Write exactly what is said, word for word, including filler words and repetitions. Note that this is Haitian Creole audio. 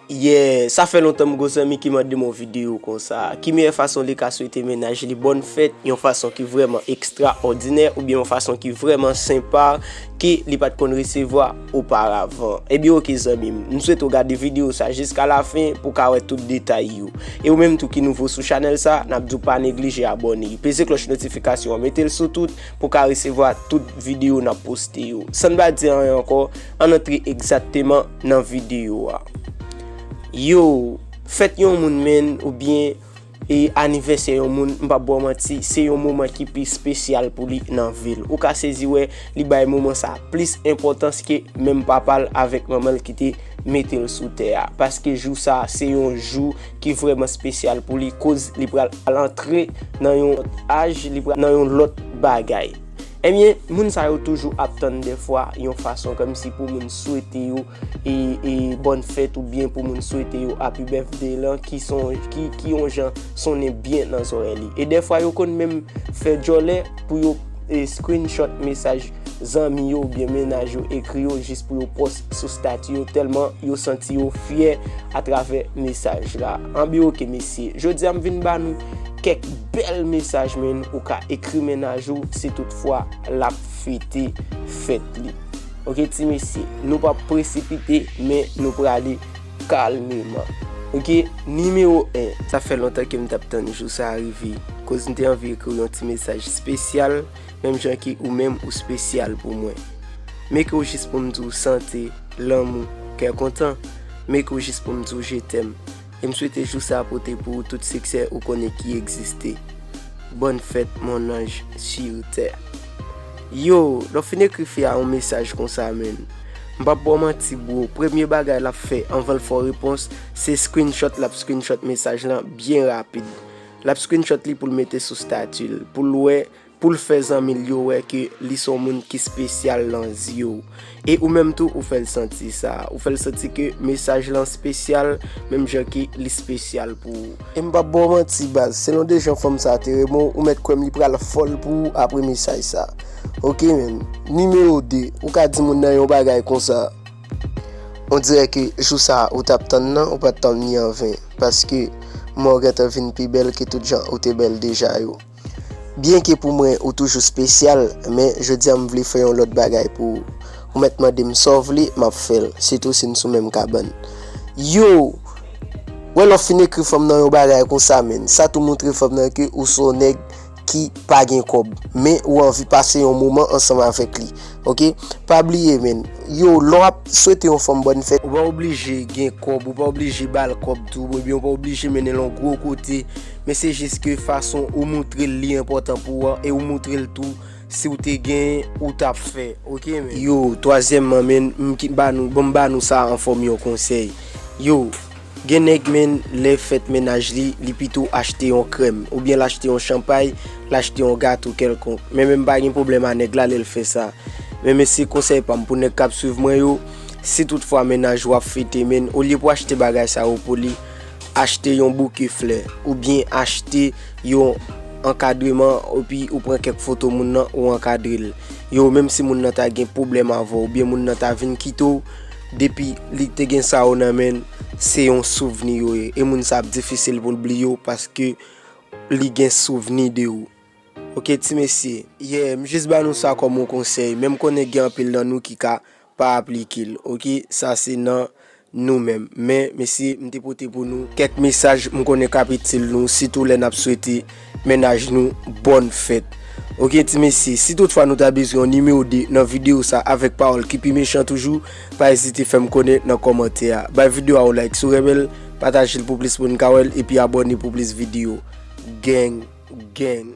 Yeah, sa fè lontan m gon zanmi ki mande m yon videyo konsa. Ki meyè fason li ka swete mennaj li bòn fèt, yon fason ki vrèman ekstraòdinè, oubyen yon fason ki vrèman senpa, ke li pa t konn resevwa oparavan. Ebyen, oke, zanmi m, m swete w gade videyo sa jiska lafen pou w ka wè tout detay yo. E ou menm tou ki nouvo sou chanèl sa, n ap di w pa neglije abòne. Peze klòch notifikasyon an, mete l sou tout pou w ka resevwa tout videyo n ap poste yo. San n pa di anyen ankò, ann antre egzakteman nan videyo a. Yo, fèt yon moun, menn, oubyen, e, anivèsè yon moun, m p ap ba w manti, se yon moman ki pi espesyal pou li nan vi l. Ou ka sezi wè li bay moman sa plis enpòtans ke menm papa l avèk manman l ki te mete l sou tè a. Paske jou sa, se yon jou ki vrèman espesyal pou li, koz li pral antre nan yon lòt aj, li pral nan yon lòt bagay. Ebyen, moun sa yo toujou ap tann dèfwa yon fason kòmsi pou moun swete yo e, e bòn fèt, oubyen pou moun swete yo happy birthday lan, ki son, ki, ki yon jan sonnen byen nan zòrèy li. E dèfwa yo konn menm fè djòlè pou yo, e, screenshot mesaj zanmi yo oubyen mennaj yo ekri yo jis pou yo pòs sou stati yo, tèlman yo santi yo fyè atravè mesaj la. Anben, oke, mesye, jodi a m vin ba nou kèk bèl mesaj, menn, ou ka ekri mennaj ou si toutfwa l ap fete fèt li. Oke, ti mesye, nou p ap presipite, men nou prale kalmeman. Oke, nimewo en. Sa fè lontan ke m t ap tann jou sa a rive, koz m te anvi ekri w yon ti mesaj espesyal, menm jan ke ou menm ou espesyal pou mwen. M ekri w jis pou m di w sante, lanmou, kè kontan. M ekri w jis pou m di w je t'aime. E m swete jou sa a pote pou ou tout siksè ou konnen ki egziste. Bòn fèt, mon anj sur tè. Yo, lè w fin ekri fi a yon mesaj konsa, menn, m p ap ba w manti, bro, premye bagay l ap fè anvan l fè w repons, se screenshot, l ap screenshot mesaj lan byen rapid. L ap screenshot li pou l mete sou stati l, pou l wè, pou l fè zanmi l yo wè ke li se yon moun ki espesyal nan zye w. E ou menm tou, ou fè l santi sa. Ou fè l santi ke mesaj lan espesyal, menm jan ke li espesyal pou ou. E m p ap ba w manti, baz, selon de jan fanm sa a te renmen w, ou mèt kwè m li pral fòl pou ou apre mesaj sa. Oke, menn. Nimewo de, ou ka di moun nan yon bagay konsa. On dirè ke jou sa a ou t ap tann nan, ou pa t tann li an ven, paske mwen w gentan vin pi bèl ke tout jan ou te bèl deja yo. Byenke pou mwen ou toujou espesyal, men jodi a m vle fè yon lòt bagay pou ou. Ou mèt mande m sa w vle, m ap fè l, sitou si n sou menm kabann. Yo! Wè, lè w fin ekri fanm nan yon bagay konsa, menn, sa tou montre fanm nan ke ou se yon nèg ki pa gen kòb, men ou anvi pase yon moman ansanm avèk li. Oke? Pa bliye, menn. Yo, lè w ap swete yon fanm bòn fèt, ou pa oblije gen kòb, ou pa oblije ba l kòb tou, ebyen ou pa oblije mennen l yon gwo kote, men se jis ke fason ou montre l li enpòtan pou ou an, e ou montre l tou si w te gen, ou t ap fè. Oke, menn. Yo, twazyèmman, menn, m ki ba nou, ban m ba nou sa an fòm yon konsèy. Yo, gen nèg, menn, lè fèt mennaj li, li pito achte yon krèm, oubyen l achte yon chanpay, l achte yon gato kèlkonk. Men, men m pa gen pwoblèm a nèg la lè l fè sa. Men, men se konsèy pa m pou nèg k ap swiv mwen yo, si toutfwa mennaj ou ap fete, menn, olye pou achte bagay sa yo pou li, achte yon bouke flè, oubyen achte yon ankadreman, epi ou pran kèk foto moun nan, ou ankadre l. Yo, menm si moun nan ta gen pwoblèm avè w, oubyen moun nan ta vin kite w, depi li te gen sa yo nan men l, se yon souvni yo ye. E moun sa ap difisil pou l bliye w paske li gen souvni de ou. Oke, ti mesye. Yeah, m jis ba nou sa kòm yon konsèy, men m konnen gen anpil nan nou ki ka pa aplike l, oke? Sa se nan nou menm. Men, mesye, m te pote pou nou kèk mesaj m konnen k ap itil nou, sitou lè n ap swete mennaj nou bòn fèt. Oke, ti mesye, si toutfwa nou ta bezwen yon nimewo de nan videyo sa avèk pawòl ki pi mechan toujou, pa ezite fè m konnen nan kòmantè a. Bay videyo a yon like si w renmen l, pataje l pou plis moun ka wè l, epi abòne pou plis videyo. Gang, gang.